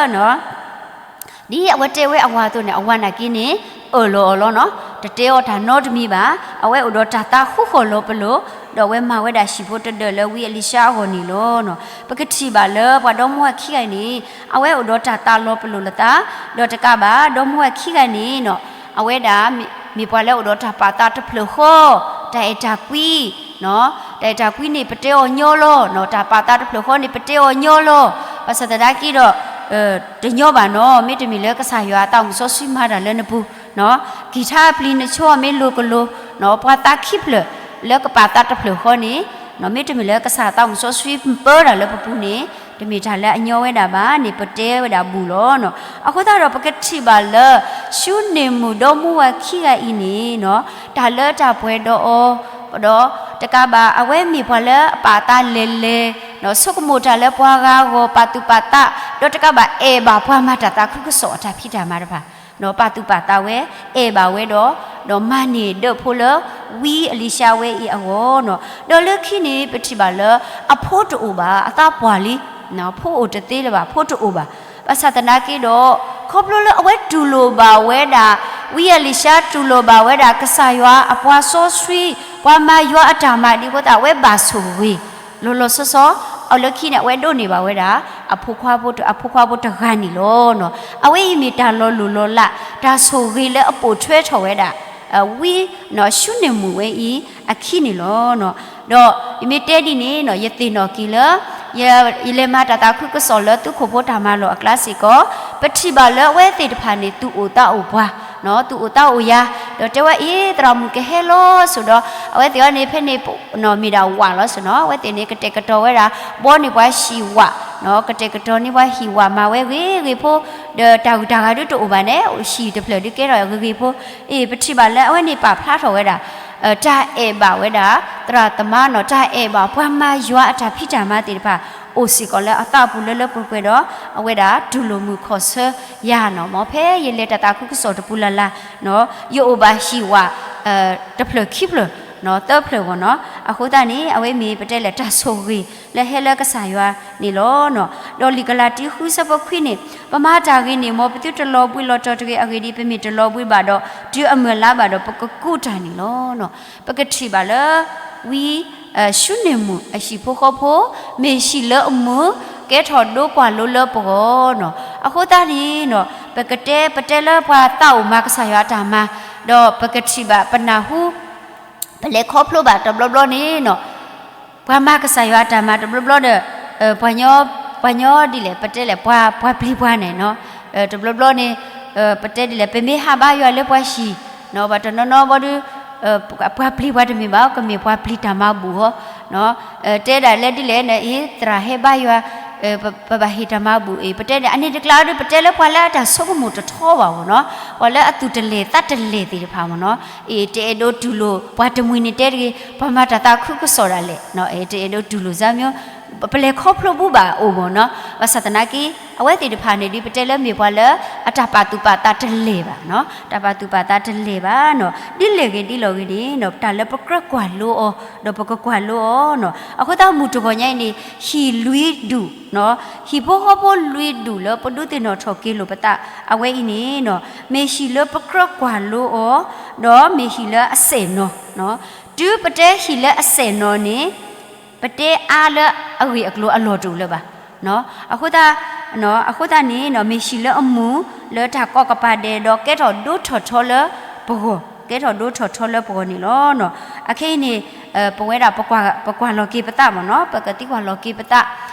ဒ်အဝဲတဲဝဲအဝၤအသိးန့ၣ် အဝၤနာ်က့န့ၣ် အၢၣ်လီၤအီၤလီၤနီၤ, တတဲအီၤတၢ်နီတမံၤဘၣ်, အဝဲအိၣ်ဒီးတၢ်သးဃူဃီၣ်လီၤပလိာ်, ဒီးအဝဲမၤဝဲဒၣ်ဟံၣ်ဖိတဒၢးလၢဝံအလံၤၡါအဂီၢ်န့ၣ်လီၤ. ပကထံၣ်ဘၣ်လၢပှၤဒီမါဝၤခံဂၤအံၤန့ၣ် အဝဲအိၣ်ဒီးတၢ်သးလီၤပလိာ်လိာ်သး, ဒီးတကးဘၣ် ဒီမါဝၤခံဂၤန့ၣ်နီၤ အဝဲဒၣ် မ့ၢ်ပှၤလၢအိၣ်ဒီးတၢ်ပာ်သးတဖျၢၣ်ဃီ, တၢ်အဲၣ်တၢ်ကွံ တၢ်အဲၣ်တၢ်ကွံန့ၣ် ပတဲအီၤညီလီၤ, တၢ်ပာ်သးတဖျၢၣ်ဃီန့ၣ် ပတဲအီၤညီလီၤ, ဘၣ်ဆၣ်သနာ်က့ဒီး တညီဘၣ်နီၤ, မ့တမ့ၢ်လၢကစၢ်ယွၤအသးမုၣ်စီဆှံမၤတၢ်လၢနပူၤ, ကံၢ်ထါအပျံၤနဆိအီၤမ့ၢ်လိၤကလိၤ, ပှၤသးခံဖျၢၣ်လၢကပာ်သးတဖျၢၣ်ဃီန့ၣ် မ့တမ့ၢ်လၢကစၢ်သးမုၣ်စီဆှံပၢတၢ်လၢပပူၤန့ၣ် တမ့ၢ်တၢ်လၢအညီဝဲဒၣ်ဘၣ်န့ၣ် ပတဲဝဲဒၣ်ဘူးလီၤ. အဃိသတးဒီးပကထံၣ်ဘၣ်လၢ ၡူနၢၣ်မုၣ်ဒီမါဝၤခံဂၤအံၤန့ၣ် တၢ်လၢတၢ်ပှဲၤဒီးအီၤ, ဒီးတကးဘၣ် အဝဲမ့ၢ်ပှၤလၢအပာ်သးလဲၤလဲၤ, ဆိကမိၣ်တၢ်လၢပှၤဂၤအဂီၢ် ပာ်သူၣ်ပာ်သး, ဒီးတကးဘၣ်အဲၣ်ဘၣ်ပှၤမၤတၢ်သးခုကစီၣ်အတၢ်ဖံးတၢ်မၤတဖၣ်, ပာ်သူၣ်ပာ်သးဝဲ, အဲၣ်ဘၣ်ဝဲဒီး, ဒီးမၤန့ၢ်ဒၢးဖိလၢ ဝံအလံၤၡါဝဲအံၤအဂီၢ်, ဒီးလၢခံန့ၣ် ပထံၣ်ဘၣ်လၢ အဖိတအိၣ်ဘၣ် အသးပှၢ်လံ, ဖိအိၣ်တသ့လၢၤဘၣ် ဖိတအိၣ်ဘၣ်. ဘၣ်ဆၣ်သနာ်က့ဒီး ခီဖျိလၢအဝဲတူၢ်လိာ်ဘၣ်ဝဲဒၣ်, ဝံအလံၤၡါတူၢ်လိာ်ဘၣ်ဝဲဒၣ် ကစၢ်ယွၤအပှၤစီဆှံ, ပှၤမၤယွၤအတၢ်မၤဒ်အဃိသတး အဝဲဘၣ်ဆိၣ်ဂ့ၤ လီၤလီၤဆီဆီ, အလၢခံန့ၣ် အဝဲဒိးန့ၢ်ဘၣ်ဝဲဒၣ် အဖိခွါဖိတဂၤန့ၣ်လီၤ. အဝဲအံၤမ့ၢ်တၢ်လီၤလိၢ်လီၤလး တၢ်ဆိၣ်ဂ့ၤလၢအပိာ်ထွဲထီၣ်ဝဲဒၣ် ဝံ ၡူနၢၣ်မုၣ်ဝဲအံၤအခံန့ၣ်လီၤ. ဒီးယမ့ၢ်တဲဒ်န့ၣ် ယသ့ၣ်နီၣ်က့ၤလၢ ယလဲၤမၤတၢ်သးခုကစီၣ်လၢသုးခိၣ်ဖိတၢ်မၤလီၢ်အကျါစ့ၢ်ကီး, ပထံၣ်ဘၣ်လၢအဝဲသ့ၣ်တဖၣ်န့ၣ် သူၣ်အိၣ်သးအိၣ်ပှၤ, သူၣ်အိၣ်သးအိၣ်ယၤ, ဒီးတဲဝဲအံၤ သရၣ်မုၣ်ကဟဲလီၤစိၤဒီး အဝဲသ့ၣ်အံၤန့ၣ် ဖဲန့ၣ် မ့ၢ်ဒၣ်ဝးလီၤစိၤနီၤ, အဝဲသ့ၣ်န့ၣ် ကတဲာ်ကတီၤဝဲဒၣ် ဘှီန့ၢ်ပှၤဟံၣ်ဝး, ကတဲာ်ကတီၤန့ၢ်ပှၤဟံၣ်ဝးမၤဝဲဂ့ၤဂ့ၤဖိ, ဒီးတၢ်ဂုၤတၢ်ဂၤဒုတအိၣ်ဘၣ်န့ၣ် ဟံၣ်တဖျၢၣ်ဒုကဲထီၣ်ဂ့ၤဂ့ၤဖိ, အ့ၣ် ပထံၣ်ဘၣ်လၢအဝဲန့ၣ်ပာ်ဖျါထီၣ်ဝဲဒၣ် တၢ်အဲၣ်ဘၣ်ဝဲဒၣ် သရၣ်သမါနီၤ, တၢ်အဲၣ်ဘၣ်ပှၤမၤယွၤအတၢ်ဖံးတၢ်မၤသ့ၣ်တဖၣ် အိၣ်စ့ၢ်ကီးလၢအသးအပူၤလၢလၢပှဲၤပှဲၤဒီး အဝဲဒၣ်တူၢ်လိာ်မုာ်ခီၣ်ဆၢယၤနီၤ. မ်ဖဲယလဲၤတၢ်သးခုကစီၣ်တပူၤလၢ်လၢ်နီၤ ယအိၣ်ဘၣ်ဟံၣ်ဝး တဖျၢၣ်ခံဖျၢၣ်နီၤ သၢဖျၢၣ်ဘၣ်နီၤ. အဃိသတးန့ၣ် အဝဲမ့ၢ်ပတဲလဲၣ်တၢ်ဆိၣ်ဂ့ၤလၢဟဲလၢကစၢ်ယွၤန့ၣ်လီၤ. ဒီးလံာ်ကလၤတံဃုဆၢဖိခွံန့ၣ် ပမၤတၢ်ဂ့ၤန့ၣ် မ်ပသုတလီၤဘှံးလီၤတီၤတဂ့ၤ. အဂ့ၢ်ဒ်အံၤ, ပမ့ၢ်တလီၤဘှံးဘၣ်ဒီး တုၤအမုၢ်လါဘၣ်ဒီး ပကကူးတၢ်န့ၣ်လီၤ. ပကထံၣ်ဘၣ်လၢ ဝံ ၡူနံၣ်မုၣ်အဟံၣ်ဖိဃီဖိ မ့ၢ်ဟံၣ်လၢအမုာ် ကဲထီၣ်ဒိကွၢ်လိလၢပဂီၢ်နီၤ. အဃိသတးန့ၣ်နီၤ ပကတဲ ပတဲလၢပှၤသးအိၣ်မၤကစၢ်ယွၤအတၢ်မၤ ဒီးပကထံၣ်ဘၣ်ပနၢ်ဟူ ပလဲၤခီဖျိဘၣ်တဘျီဘျီန့ၣ်နီၤ ပှၤမၤကစၢ်ယွၤအတၢ်မၤတဘျီဘျီဒီး ပှၤညီ ပှၤညီဒ်လဲၣ် ပတဲလဲၣ် ပှၤ ပှၤပျံၤပှၤန့ၣ်နီၤ တဘျီဘျီန့ၣ် ပတဲဒ်လဲၣ် ပမ့ၢ်ဟးဘါယွၤလၢပှၤဟံၣ်နီၤ ဘၣ်တနီၤနီၤဘီဒု ပှၤပျံၤပှၤတမ့ၢ်ဘၣ် ကမ့ၢ်ပှၤပျံၤတၢ်မၤဘူၣ်ဟီနီၤ တဲဒၣ်လၢဒ်လဲၣ်န့ၣ် အ့ သရၣ်ဟဲဘါယွၤ ပဘၣ်ဟ့ၣ်တၢ်မၤဘူၣ်အံၤ ပတဲန့ၣ် အန့ၣ်တကျါဒီး ပတဲလၢပှၤလၢအတၢ်ဆိကမိၣ်တထီဘၣ်မ့ၢ်နီၤ ပှၤလၢအသူၣ်တလဲၢ်သးတလဲၢ်သ့ၣ်တဖၣ်မ့ၢ်နီၤ အ့ တအဲၣ်ဒိးတူၢ်လိာ် ပှၤတမှံၤန့ၣ်တဲတဂ့ၤ ပှၤမၤတၢ်သးခုကစီၣ်ဒၣ်လဲာ် တအဲၣ်ဒိးတူၢ်လိာ်စၢ်မ့ၢ် ပလဲၤခီဖျိဘူးဘၣ်အိၣ်မ့ၢ်နီၤ ဘၣ်ဆၣ်သနာ်က့ အဝဲသ့ၣ်တဖၣ်န့ၣ်ဒီး ပတဲလၢမ့ၢ်ပှၤလၢအတၢ်ပာ်သူၣ်ပာ်သးတလဲၢ်ဘၣ်နီၤ တၢ်ပာ်သူၣ်ပာ်သးတလဲၢ်ဘၣ်နီၤ ဒ်လဲၣ်ဂ့ၤဒ်လဲၣ်ဂ့ၤန့ၣ်နီၤ တၢ်လၢပကြၢးကွၢ်လိအီၤ ဒီးပကကွၢ်လိအီၤနီၤ အဃိသတးမုၢ်တဂီၤညါအံၤန့ၣ် ဟံၣ်လွံၢ်ဒူၣ်နီၤ ဟံၣ်ဖိဃီဖိလွံၢ်ဒူၣ်လၢပဒုးသ့ၣ်နီၣ်ထီၣ်က့ၤလိာ်ပသး အဝဲအံၤန့ၣ်နီၤ မ့ၢ်ဟံၣ်လၢပကြၢးကွၢ်လိအီၤ ဒီးမ့ၢ်ဟံၣ်လၢအစဲၣ်နီၤ တုၤပတဲဟံၣ်လၢအစဲၣ်နီၤန့ၣ် ပတဲအါလၢအဂ့ၢ်အကျိၤအလီၢ်တအိၣ်လၢၤဘၣ်. အဃိသတး အဃိသတးန့ၣ် မ့ၢ်ဟံၣ်လၢအမုာ် လၢတၢ်ကိးကပၤဒဲး ဒီးကဲထီၣ်ဒိထီၣ်ထီလၢပဂီၢ်, ကဲထီၣ်ဒိထီၣ်ထီလၢပဂီၢ်န့ၣ်လီၤ. အခဲအံၤန့ၣ် ပဝဲဒၣ် ပကွၢ်လီၤက့ၤပသးမ့ၢ်နီၤ, ပကသံကွၢ်လီၤက့ၤပသး,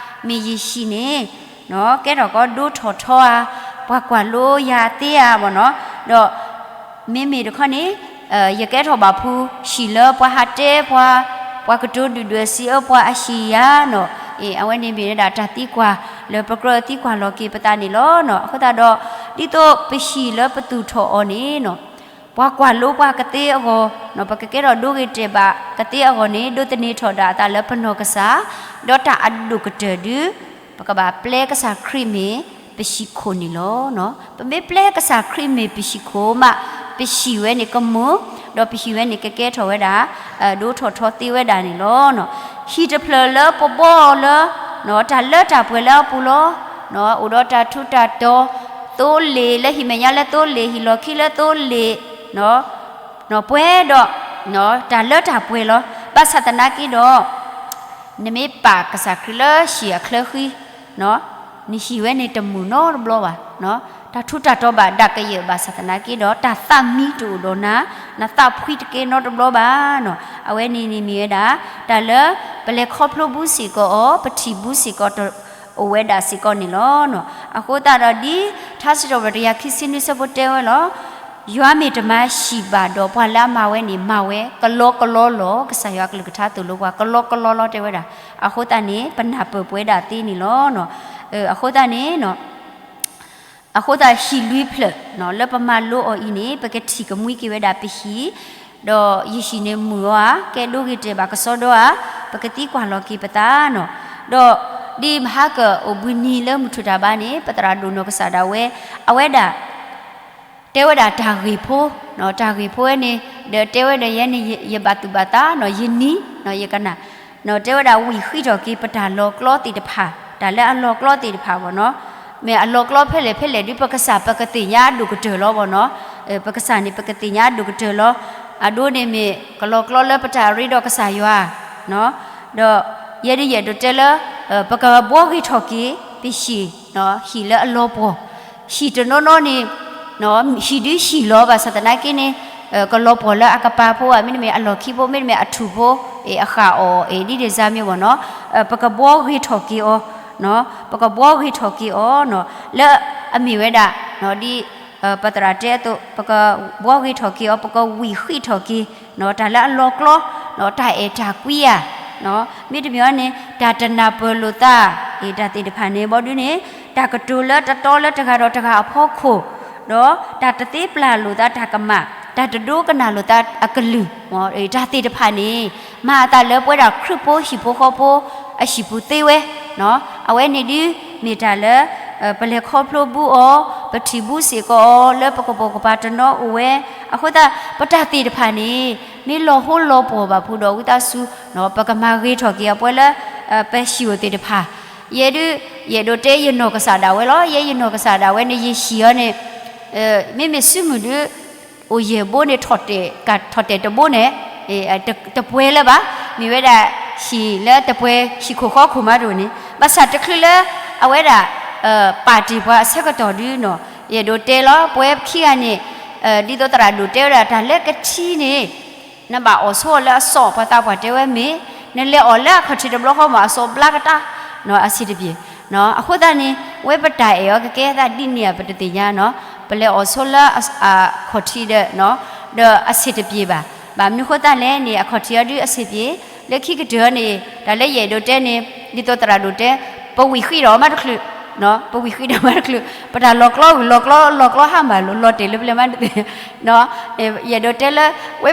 မ့ၢ်ယဟံၣ်န့ၣ် ကဲထီၣ်ကီဒိထီၣ်ထီဧါ, ပှၤကွၢ်လိယၤသ့ဧါမ့ၢ်နီၤ, ဒီး မ့မ့ၢ်တခီန့ၣ် ယကဲထီၣ်ဘၣ်ဖု ဟံၣ်လၢပှၤဟးတဲပှၤ, ပှၤကတိၤဒုၣ်ဒွဲၣ်စံးအၢပှၤအဟံၣ်ဧါနီၤ, အဝဲန့ၣ်မ့ၢ်ဝဲဒၣ်တၢ်သံကွၢ်လၢပကြၢးသံကွၢ်လီၤက့ၤပသးန့ၣ်လီၤ. အဃိသတးဒီး ဒ်သိးပဟံၣ်လၢပသူၣ်ထီၣ်အီၤန့ၣ်နီၤ ပှၤကွၢ်လိပှၤကသ့အဂီၢ်, ပကကဲထီၣ်ဒိဂ့ၤတဲာ်ဘၣ်ကသ့အဂီၢ်န့ၣ် ဒိးသန့ၤထီၣ်ဒၣ်အသးလၢပနီၢ်ကစၢ်, ဒီးတၢ်အဒိၣ်ကတၢၢ်ဒု ပကဘၣ်ပျဲကစၢ်ခရံာ်မ့ၢ်ပဟံၣ်ခိၣ်န့ၣ်လီၤ. ပမ့ၢ်ပျဲကစၢ်ခရံာ်မ့ၢ်ပဟံၣ်ခိၣ်မး ပဟံၣ်ဝဲန့ၣ်ကမုာ်, ဒီးပဟံၣ်ဝဲန့ၣ်ကကဲထီၣ်ဝဲဒၣ် ဒိထီၣ်ထီသ့ဝဲဒၣ်န့ၣ်လီၤ. ဟံၣ်တဖျၢၣ်လၢပဘှီအီၤလၢ တၢ်လၢတၢ်ပှဲၤလၢအပူၤလီၤ. အိၣ်ဒီးတၢ်ထူးတၢ်တီၤ, သိလ့ၣ်လၢဟံၣ်မဲာ်ညါလၢသိလ့ၣ်, ဟံၣ်လီၢ်ခံလၢသိလ့ၣ်, ပှဲၤဒီး တၢ်လၢတၢ်ပှဲၤလီၤ. ဘၣ်ဆၣ်သနာ်က့ဒီး နမ့ၢ်ပာ်ကစၢ်ခရံာ်လၢဟံၣ်အချၢဃံ, နဟံၣ်ဝဲန့ၣ်တမုာ်နီတဘျီဘၣ်. တၢ်ထူးတၢ်တီၤဘၣ်ဒၣ်ကယဲၢ်ဘၣ်ဆၣ်သနာ်က့ဒီး တၢ်သးမံတအိၣ်ဒီးနၤ, နသးဖှံတကဲနီတဘျီဘၣ်နီၤ. အဝဲန့ၣ်န့ၣ်မ့ၢ်ဝဲဒၣ် တၢ်လၢပလဲၤခီဖျိဘူးစ့ၢ်ကီးအီၤ, ပထံၣ်ဘူးစ့ၢ်ကီး အိၣ်ဝဲဒၣ်စ့ၢ်ကီးန့ၣ်လီၤ. အဃိသတးဒီးဒ် ထါစံးထီၣ်ပတြၢၤတကယၤခံဆံနွံဆၢဖိတဲဝဲလီၤ. ယွၤမ့ၢ်တမၤဟံၣ်ဘၣ်ဒီး ပှၤလၢအမၤဝဲန့ၣ် မၤဝဲကလီကလီလီၤ. ကစၢ်ယွၤအကလုၢ်ကထါသိၣ်လိပှၤ ကလီကလီလီၤတဲဝဲဒၣ်. အဃိသတးန့ၣ် ပနၢ်ပၢၢ်ပဝဲဒၣ်သ့န့ၣ်လီၤ. အဃိသတးန့ၣ် အဃိသတးဟံၣ်လွံၢ်ဖျၢၣ် လၢပမၤလိအီၤအံၤန့ၣ် ပကထံၣ်ကမှံက့ၤဝဲဒၣ်ပဟံၣ်, ဒီးယဟံၣ်န့ၣ်မုာ်အီၤဧါ, ကဲဒိဂ့ၤတဲာ်ဘၣ်ကစီဒီဧါ, ပကသံကွၢ်လီၤက့ၤပသးနီၤ. ဒီးဒ်မဟါကၢၣ်အိၣ်ဘှံးနံၤလၢမုၢ်ထူၣ်တၢ်ဘါန့ၣ် ပသရၣ်ဒိၣ်နီၢ်ကစၢ်ဒၣ်ဝဲ အဝဲဒၣ် တဲဝဲဒၣ်တၢ်ဂ့ၢ်ဖိ, တၢ်ဂ့ၢ်ဖိဝဲန့ၣ် ဒီးတဲဝဲဒီးယဲန့ၣ် ယဘၣ်သူၣ်ဘၣ်သးနီၤ, ယနံၤ ယကနၣ်, တဲဝဲဒၣ်ဝံၣ်ဃံးထီၣ်က့ၤပတၢ်လီၤကျီသ့ၣ်တဖၣ်, တၢ်လၢအလီၤကျီသ့ၣ်တဖၣ်ဘၣ်နီၤ. မ့ၢ်အလီၤကျီဖဲလဲၣ်ဖဲလဲၣ်ဒုး ပကစၢ်ပကသ့ၣ်ညါအဒိၣ်ကတၢၢ်လီၤဘၣ်နီၤ. ပကစၢ်န့ၣ် ပကသ့ၣ်ညါအဒိၣ်ကတၢၢ်လီၤ. အဒိန့ၣ်မ့ၢ်ကလီၤကျီလၢပတၢ်ရ့ဒီးကစၢ်ယွၤ ဒီးယဲဒ်ယအဲၣ်ဒိးတဲလၢ ပကဘှီဂ့ၤထီၣ်က့ၤ ပဟံၣ်, ဟံၣ်လၢအလီၤပှီၢ်, ဟံၣ်တနီၤနီၤန့ၣ် ဟံၣ်ဒုးဟံၣ်လီၤ ဘၣ်ဆၣ်သနာ်က့န့ၣ် ကလီၤပှီၢ်လၢအကပၤဖိဧါ, မ့တမ့ၢ်အလီၢ်ခံဖိ, မ့တမ့ၢ်အထူၣ်ဖိ, အဃၣ်အီၣ်အံၤ ဒ်ဒ်စၢ်မ့ၢ်ဘၣ်နီၤ, ပကဘှီဂ့ၤထီၣ်က့ၤအီၤ, ပကဘှီဂ့ၤထီၣ်က့ၤအီၤ လၢအမ့ၢ်ဝဲဒၣ် ဒ် ပသရၣ်တဲအသိး ပကဘှီဂ့ၤထီၣ်က့ၤအီၤ, ပကဝံၣ်ဃံးထီၣ်က့ၤ တၢ်လၢအလီၤကျီ, တၢ်အဲၣ်တၢ်ကွံဧါ, မ့တမ့ၢ်န့ၣ် တၢ်တနၢ်ပၢၢ်လိာ်သး, တၢ်သ့ၣ်တဖၣ်န့ၣ် ဘီဒုန့ၣ် တၢ်ကတိၤလၢတတီလၢတဂၤဒီးတဂၤအဖီခိၣ်, ဒီးတၢ်တသ့ပျၢ်လိာ်သးတၢ်ကမၣ်, တၢ်တဒိကနၣ်လိာ်သးအကလုၢ်, တၢ်သ့ၣ်တဖၣ်န့ၣ် မၤအသးလၢပဝဲဒၣ်ခရံာ်ဖိဟံၣ်ဖိဃီဖိ အဟံၣ်ပူၤသ့ဝဲ, နီၤ အဝဲန့ၣ်ဒုး မ့ၢ်တၢ်လၢ ပလဲၤခီဖျိဘူးအီၤ, ပထံၣ်ဘူးစ့ၢ်ကီးအီၤ လၢပကပိာ်ကပၤတနီၤအိၣ်ဝဲ, အဃိသတး ပတၢ်သ့ၣ်တဖၣ်န့ၣ် မ့ၢ်လီၤဟိလီၤပှီၢ်ဘၣ်ဖုဒီး ဝံသးစူၤ ပကမၤဂ့ၤထီၣ်က့ၤအပှဲၤလၢ ပဟံၣ်အိၣ်သ့ၣ်တဖၣ်, ယဲဒုး ယအဲၣ်ဒိးတဲယနီၢ်ကစၢ်ဒၣ်ဝဲလီၤ. ယဲယနီၢ်ကစၢ်ဒၣ်ဝဲန့ၣ် ယဟံၣ်အီၤန့ၣ် မ့မ့ၢ်စုမုၢ်ဒုး အိၣ်ယဲၢ်ဘိန့ၣ် ထီၣ်တဲာ်တဘိန့ၣ် တပှဲၤလၢၤဘၣ်. မ့ၢ်ဝဲဒၣ် ဟံၣ်လၢတပှဲၤ ဟံၣ်ခိၣ်ဃီခိၣ်မးတအိၣ်န့ၣ် ဘၣ်ဆၣ်တချုးလၢ အဝဲဒၣ် ပာ်တ့ၢ်ပှၤအဆၢကတီၢ်ဒုးနီၤ ယအဲၣ်ဒိးတဲလီၤ ပဝဲပခံဂၤန့ၣ် ဒ်သိးသရၣ်ဒိၣ်တဲဝဲဒၣ် တၢ်လၢကထံန့ၣ် နဘၣ်အီၣ်ဆိအီၤလၢအစီၣ် ပှၤသးပှၢ်တဲဝဲမ့ၢ် နလဲၤအီၣ်လၢအခီၣ်ထံးတဘျီဃီမး အစီၣ်ဘျါကတၢၢ် အဆံးတပျ့ၤ. အဃိသတးန့ၣ် ဝဲပတၢ်အဲၣ်အီၤကကဲသးဒ်န့ၣ်ဧါ ပတသ့ၣ်ညါနီၤ. ပလဲၤအီၣ်ဆိလၢအခီၣ်ထံးဒီး ဒီးအဆံးတပျ့ၤဘၣ်. ဘၣ်မနုၤဃိသတးလဲၣ်န့ၣ် အခီၣ်ထံးအီၤဒုးအဆံးပျ့ၤ လၢခံကတၢၢ်အီၤန့ၣ် တၢ်လၢယအဲၣ်ဒိးတဲန့ၣ် ဒ်သိးသရၣ်ဒိၣ်တဲ ပဝံၣ်ဃံးဒီးမးတချုး ပဝံၣ်ဃံးဒီးမးတချုး ပတၢ်လီၤကျီဂုာ်လီၤကျီ လီၤကျီဟါမၢ်လိာ် လီၤတဲာ်လၢပျဲၢ်မးတသ့ၣ် ယအဲၣ်ဒိးတဲလၢ ဝဲ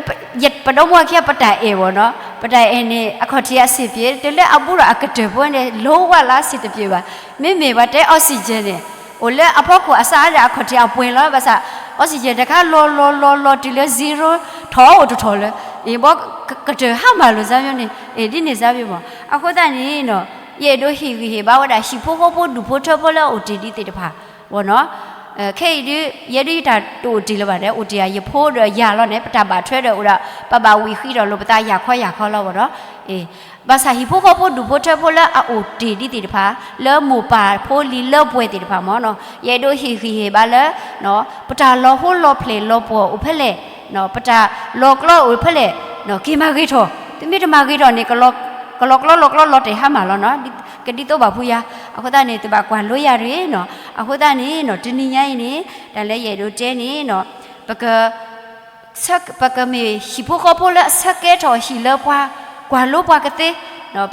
ပဒီမါဝၤခံဂၤ ပတၢ်အဲၣ်ဝဲနီၤ ပတၢ်အဲၣ်န့ၣ် အခီၣ်ထံးအဆံးပျ့ၤ တုၤလၢအဘူးဒီးအကတၢၢ်ဖိန့ၣ် လိၤဝဲလၢအဆံးတပျ့ၤဘၣ်. မ့မ့ၢ်ပှၤတဲ oxygen န့ၣ် အိၣ်လၢအဖီခိၣ်အစးဒီး အခီၣ်ထံးအပှဲၤလီၤ. ဘၣ်ဆၣ် oxygen တခါလီၤလီၤလီၤလီၤတုၤလၢ zero ထီၣ်အိၣ်တထီၣ်လၢ အဘီ ကတၢၢ်ဟါမၢ်လိာ်စၢ်မ့ၢ်န့ၣ် ဒ်န့ၣ်စၢ်မ့ၢ်မး. အဃိသတးန့ၣ်နီၤ ယအဲၣ်ဒိးဟ့ၣ်ဂံၢ်ဟ့ၣ်ဘါဝဲဒၣ် ဟံၣ်ဖိဃီဖိဒူၣ်ဖိထၢဖိလၢအအိၣ်တ့ၢ်ဒံးသ့ၣ်တဖၣ် ဘၣ်နီၤ ခဲအံၤဒုး ယဲဒုးယတၢ်တအိၣ်တ့ၢ်လၢၤဘၣ်ဒီး အိၣ်တ့ၢ်ယဖိဒီးယၤလီၤန့ၣ် ပတၢ်ဘၣ်ထွဲဒီးအိၣ်ဒီး ပဘၣ်ဝံၣ်ဃံးဒီးလိာ်ပသးယၤခီယၤခီလီၤဘၣ်နီၤ. ဘၣ်ဆၣ်ဟံၣ်ဖိဃီဖိဒူၣ်ဖိထၢဖိလၢအအိၣ်တ့ၢ်ဒံးသ့ၣ်တဖၣ် လၢမိၢ်ပၢ်ဖိလံၤလၢပှဲၤသ့ၣ်တဖၣ်မ့ၢ်နီၤ ယအဲၣ်ဒိးဟ့ၣ်ဂံၢ်ဟ့ၣ်ဘါလၢ ပတၢ်လီၤဟိလီၤဖျဲၣ်လီၤပှီၢ်အိၣ်ဖဲလဲၣ် ပတၢ်လီၤကျီအိၣ်ဖဲလဲၣ် က့ၤမၤဂ့ၤထီၣ် သုမ့ၢ်တမၤဂ့ၤထီၣ်န့ၣ် ကလီၤကျီလီၤကျီလီၤတဲာ်ဟါမၢ်လီၤနီၤ ကဒ်သိးဘၣ်ဖုးယၤ အဃိသတးန့ၣ် သုဘၣ်ကွၢ်လိယၤတဂ့ၤနီၤ အဃိသတးန့ၣ်နီၤ တနံၤညါအံၤန့ၣ် တၢ်လၢယအဲၣ်ဒိးတဲန့ၣ်နီၤ ပက ပကမ့ၢ်ဟံၣ်ဖိဃီဖိလၢအဆၢကဲထီၣ်ဟံၣ်လၢပှၤကွၢ်လိပှၤကသ့,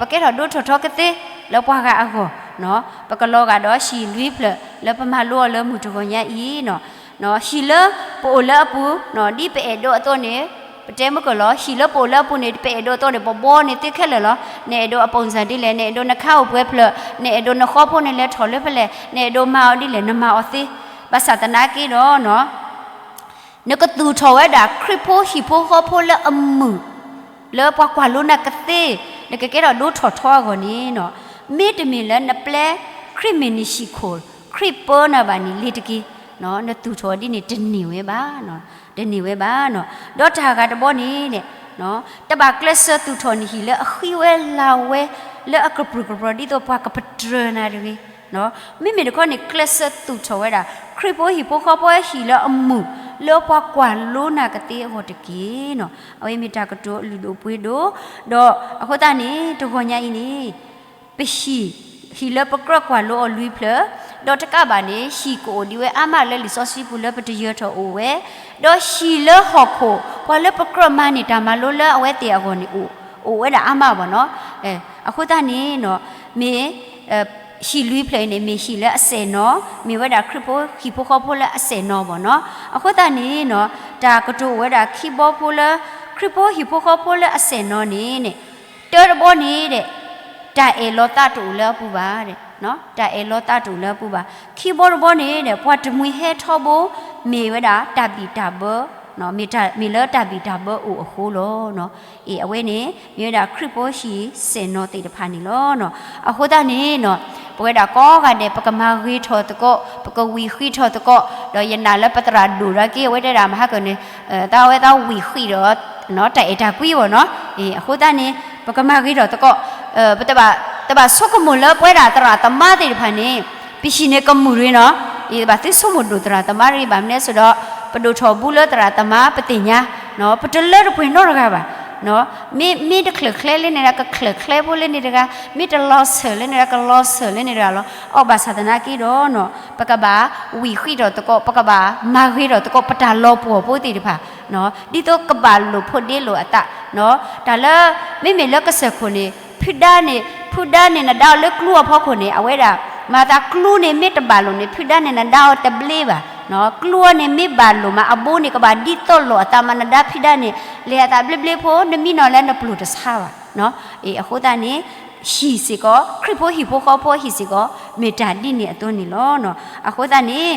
ပကဲထီၣ်ဒိထီၣ်ထီကသ့လၢပှၤဂၤအဂီၢ်, ပကလီၤဂာ်ဒီးဟံၣ်လွံၢ်ဖျၢၣ်လၢပမၤလိအီၤလၢမုၢ်တဂီၤညါအံၤ, ဟံၣ်လၢပအိၣ်လၢအပူၤ, ဒ်ပအဲၣ်ဒိးအသိးန့ၣ်, ပတဲမုၢ်ကၢၢ်လီၤ, ဟံၣ်လၢပအိၣ်လၢအပူၤန့ၣ် ပအဲၣ်ဒိးအသိးန့ၣ် ပဘီန့ၢ်သုခဲလၢာ်လီၤ. နအဲၣ်ဒိးအပိၢ်စၢ်ဒ်လဲၣ်, နအဲၣ်ဒိးနခါအိၣ်ပှဲၤဖျၢၣ်, နအဲၣ်ဒိးနဃီဖိန့ၣ်လဲၤထီၣ်လၢဖဲလဲၣ်, နအဲၣ်ဒိးမၤအီၤဒ်လဲၣ် နမၤအီၤသ့, ဘၣ်ဆၣ်သနာ်က့ဒီး နကသူၣ်ထီၣ်ဝဲဒၣ်ခရံာ်ဖိဟံၣ်ဖိဃီဖိလၢအမုာ်, လၢပှၤကွၢ်လိနၤကသ့, နကကဲထီၣ်ဒိထီၣ်ထီအဂီၢ်န့ၣ်, မ့တမ့ၢ်လၢနပျဲခရံာ်မ့ၢ်နဟံၣ်ခိၣ်, ခရံာ်ပၢနၤဘၣ်န့ၣ် လ့ၤတက့ၢ်. နသူၣ်ထီၣ်ဒ်န့ၣ်တန့ၢ်ဝဲဘၣ်, တန့ၢ်ဝဲဘၣ်. ဒီးတၢ်ဂၤတဘီန့ၣ်, တဘၣ်ကျဲးစၢးသူၣ်ထီၣ်နဟံၣ်လၢအဃံဝဲလၤဝဲ, လၢအကပြုၢ်ကပြီၤဒ်သိးပှၤကပတြၢၤနၤတဂ့ၤ. မ့မ့ၢ်တခီန့ၣ် ကျဲးစၢးသူၣ်ထီၣ်ဝဲဒၣ် ခရံာ်ဖိဟံၣ်ဖိဃီဖိဟံၣ်လၢအမုာ်, လၢပှၤကွၢ်လိနၤကသ့အဂီၢ်တက့ၢ်. အဝဲမ့ၢ်တၢ်ကတိၤအလုၢ်ဒိၣ်ပှ့ၤဒိၣ်, ဒီးအဃိသတးန့ၣ် တဂီၤညါအံၤန့ၣ်, ပဟံၣ်, ဟံၣ်လၢပကြၢးကွၢ်လိအီၤလွံၢ်ဖျၢၣ်, ဒီးတကးဘၣ်န့ၣ် ဟံၣ်ကအိၣ်ဒံးဝဲအါမးလၢလံာ်စီဆှံပူၤလၢပတယၢၤထီၣ်အိၣ်ဝဲ, ဒီးဟံၣ်လၢဟီၣ်ခိၣ် ပှၤလၢပကြၢးမၤန့ၢ်တၢ်မၤလိလၢအဝဲသ့ၣ်အဂီၢ်န့ၣ် အိၣ်ဝဲဒၣ်အါမးဘၣ်နီၤ. အဃိသတးန့ၣ်, မ့ၢ် ဟံၣ်လွံၢ်ဖျၢၣ်အံၤန့ၣ် မ့ၢ်ဟံၣ်လၢအစဲၣ်နီၤ, မ့ၢ်ဝဲဒၣ်ခရံာ်ဖိဟံၣ်ဖိဃီဖိလၢအစဲၣ်နီၤဘၣ်နီၤ. အဃိသတးန့ၣ်, တၢ်ကတိၤအိၣ်ဝဲဒၣ်ခံဘီဖိလၢ ခရံာ်ဖိဟံၣ်ဖိဃီဖိလၢအစဲၣ်နီၤန့ၣ်, တၢတဘီန့ၣ်, တၢ်အဲၣ်လီၤသးတအိၣ်လၢအပူၤဘၣ်, တၢ်အဲၣ်လီၤသးတအိၣ်လၢအပူၤဘၣ်. ခံဘီတဘီန့ၣ်, ပှၤတမှံၤဟဲထီဘိ, မ့ၢ်ဝဲဒၣ်တၢ်ဘံၣ်တၢ်ဘၢ, မ့ၢ်လၢတၢ်ဘံၣ်တၢ်ဘၢအိၣ်အဃိလီၤ. အဝဲန့ၣ် မ့ၢ်ဝဲဒၣ်ခရံာ်ဖိဟံၣ်စဲၣ်နီၤသ့ၣ်တဖၣ်န့ၣ်လီၤ. အဃိသတးန့ၣ်, ပဝဲဒၣ်ကိးဂၤဒဲး ပကမၤဂ့ၤထီၣ်သကိး, ပကဝံၣ်ဃံးထီၣ်သကိး, ဒီးယနာ်လၢပသရၣ်ဒိၣ်ဒီးက့ အဝဲတဲဒၣ်မဟါကၢၢ်န့ၣ်, တၢ်ဝဲသးဝံၣ်ဃံးဒီး တၢ်အဲၣ်တၢ်ကွံဝဲနီၤ. အဃိသတးန့ၣ် ပကမၤဂ့ၤထီၣ်သကိး, ပတဘၣ်ဆိကမိၣ်လၢပဝဲဒၣ်သရၣ်သမါသ့ၣ်တဖၣ်န့ၣ်, ပဟံၣ်န့ၣ်ကမုာ်တဂ့ၤနီၤ. ဘၣ်သုဆိကမိၣ်ဒိၣ်သရၣ်သမါတဂ့ၤ, ဘၣ်မနုၤလဲၣ်ဆိုတော့, ပဒိၣ်ထီၣ်ဘူးလၢသရၣ်သမါပသ့ၣ်ညါ, ပတလၢတပှဲၤနီတဂၤဘၣ်. မ့ၢ်တချၢၣ်ချဲလၢန့ၣ်ဒီး ကချၢၣ်ချဲဖိလၢန့ၣ်တဂၤ, မ့ၢ်တလီၤဆၢၣ်လၢန့ၣ်ဒီး ကလီၤဆၢၣ်လၢန့ၣ်တဂၤလီၤ. အီၤဘၣ်ဆၣ်သနာ်က့ဒီး, ပကဘၣ်ဝံၣ်ဃံးထီၣ်သကိး, ပကဘၣ်မၤဂ့ၤထီၣ်သကိး ပတၢ်လီၤပှီၢ်ဖိသ့ၣ်တဖၣ်, ဒ်သိးကဘၣ်လိာ်ဖိးဒ့လိာ်အသး, တၢ်လၢ မ့မ့ၢ်လၢကစၢၢ်ခိၣ်န့ၣ်, ဖုဒါန့ၣ်, ဖုဒါန့ၣ်နဒါအီၤလၢကျူအဖီခိၣ်န့ၣ် အဝဲဒၣ်, မၤသးကျူန့ၣ်မ့ၢ်တဘၣ်လိာ်န့ၣ် ဖုဒါန့ၣ်နဒါအီၤတဘျ့ဘၣ်. ကျူအီၤန့ၣ်မ့ၢ်ဘၣ်လိာ်မး အဘိန့ၣ်ကဘၣ်ဒ်သိးလိာ်အသးမး နဒါဖုဒါန့ၣ် လဲၤအသးဘျ့ဘျ့ဖိ နမံနီၤလၢနပျိၢ်တဆါဘၣ်. အဃိသတးန့ၣ် ဟံၣ်စ့ၢ်ကီး, ခရံာ်ဖိဟံၣ်ဖိဃီဖိအဟံၣ်စ့ၢ်ကီး မ့ၢ်တၢ်ဒ်န့ၣ်အသိးန့ၣ်လီၤ. အဃိသတးန့ၣ်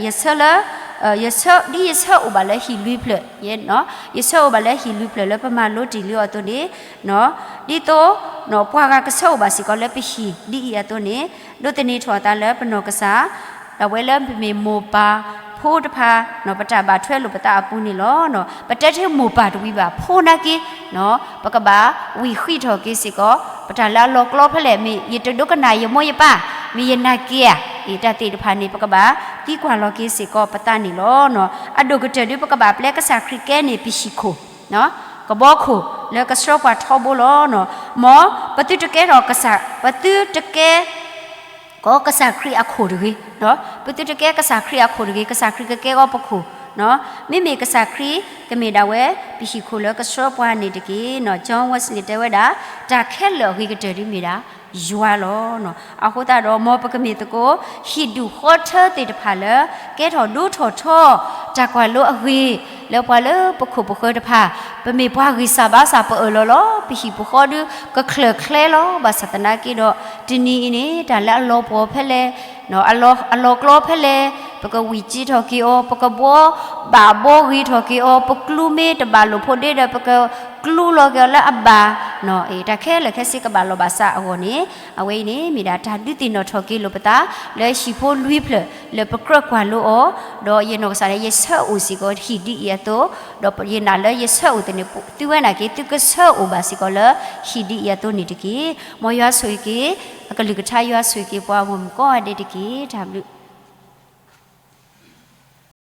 ယဆၢလၢ ယဆၢ ဒ်ယဆၢအိၣ်ဘၣ်လၢဟံၣ်လွံၢ်ဖျၢၣ်, ယဆၢအိၣ်ဘၣ်လၢဟံၣ်လွံၢ်ဖျၢၣ်လၢပမၤလိတ့ၢ်လံအီၤအသိးန့ၣ်, ဒ်သိး ပှၤဂၤကဆၢအိၣ်ဘၣ်စ့ၢ်ကီးလၢပဟံၣ်ဒ်အံၤအသိးန့ၣ်, ဒိးသန့ၤထီၣ်အသးလၢပနီၢ်ကစၢ်, အဝဲလၢပမ့ၢ်မိၢ်ပၢ်ဖိတဖၣ် ပတၢ်ဘၣ်ထွဲလိာ်ပသးအပူၤန့ၣ်လီၤ. ပတဲထဲမိၢ်ပၢ်တဝံၤဘၣ် ဖိနာ်က့ ပကဘၣ်ဝံၣ်ဃံးထီၣ်က့ၤစ့ၢ်ကီး ပတၢ်လၢအလီၤကျီဖဲလဲၣ်, မ့ၢ်ယတဒိကနၣ်ယမိၢ်ယပၢ်, မ့ၢ်ယနာ်က့ဧါ, အ့ၣ် တၢ်သ့ၣ်တဖၣ်န့ၣ် ပကဘၣ်သံကွၢ်လီၤက့ၤစ့ၢ်ကီးပသးန့ၣ်လီၤ. အဒိၣ်ကတၢၢ်ဒု ပကဘၣ်ပျဲကစၢ်ခရံာ်ကဲန့ၣ် ပဟံၣ်ခိၣ်, ကဘီခိၣ်လၢကဆှၢပှၤထီဘိလီၤ. မ်ပသုတကဲထီၣ်ကစၢ်, ပသုတကဲ ကီးကစၢ်ခရံာ်အခိၣ်တဂ့ၤ, ပသုတကဲကစၢ်ခရံာ်အခိၣ်တဂ့ၤ, ကစၢ်ခရံာ်ကကဲကီးပခိၣ်, မ့မ့ၢ်ကစၢ်ခရံာ်ကမ့ၢ်ဒၣ်ဝဲ ပဟံၣ်ခိၣ်လၢကဆှၢပှၤန့ၣ်တက့ၢ်. John Wesley တဲဝဲဒၣ်, တၢ်ခဲလၢာ်အဂ့ၤကတၢၢ်ဒ်မ့ၢ်ဒၣ် ယွၤလီၤ. အဃိသတးဒီး မ်ပကမ့ၢ်သကိး ဟံၣ်ဒူၣ်ဃီထၢသ့ၣ်တဖၣ်လၢ ကဲထီၣ်ဒိထီၣ်ထီ တၢ်ကွၢ်လိအဂ့ၤ လၢပှၤလၢပခိၣ်ပဃၢၤတဖၣ်, ပမ့ၢ်ပှၤဂံၢ်စၢ်ဘါစၢ်ပအၢၣ်လီၤလီၤ, ပဟံၣ်ပဃီဒု ကချၢၣ်ချဲလီၤ. ဘၣ်ဆၣ်သနာ်က့ဒီး တနံၤအံၤန့ၣ် တၢ်လၢအလီၤပှီၢ်ဖဲလဲၣ်, အလီၤကျီဖဲလဲၣ်, ပကဝံၣ်စ့ထီၣ်က့ၤအီၤ, ပကဘှီဘၣ်ဘှီဂ့ၤထီၣ်က့ၤအီၤ, ပကျူမ့ၢ်တဘၣ်လိာ်ဖိးဒ့ဒီး ပကကျူလီၤက့ၤအီၤလၢအဘၣ်, တၢ်ခဲလၢာ်ခဲဆ့ကဘၣ်လီၤဘၣ်စးအဂီၢ်န့ၣ်, အဝဲအံၤန့ၣ် မ့ၢ်ဒၣ်တၢ်ဒုးသ့ၣ်နီၣ်ထီၣ်က့ၤလိာ်ပသး လၢဟံၣ်ဖိလွံၢ်ဖျၢၣ် လၢပကြၢးကွၢ်လိအီၤ, ဒီးယနီၢ်ကစၢ်န့ၣ် ယဆၢအိၣ်စ့ၢ်ကီးဟံၣ်ဒ်အံၤအသိး, ဒီးယနာ်လၢယဆၢအိၣ်သ့ၣ်န့ၣ် သုဝဲနာ်က့ သုကဆၢအိၣ်ဘၣ်စ့ၢ်ကီးလၢဟံၣ်ဒ်အံၤအသိးန့ၣ်တက့ၢ်. မ်ယွၤဆိၣ်ဂ့ၤက့ၤ အကလုၢ်ကထါ ယွၤဆိၣ်ဂ့ၤက့ၤပှၤဂီၢ်မုၢ်ကိးဂၤဒဲးတက့ၢ်. တၢ်ဘျုး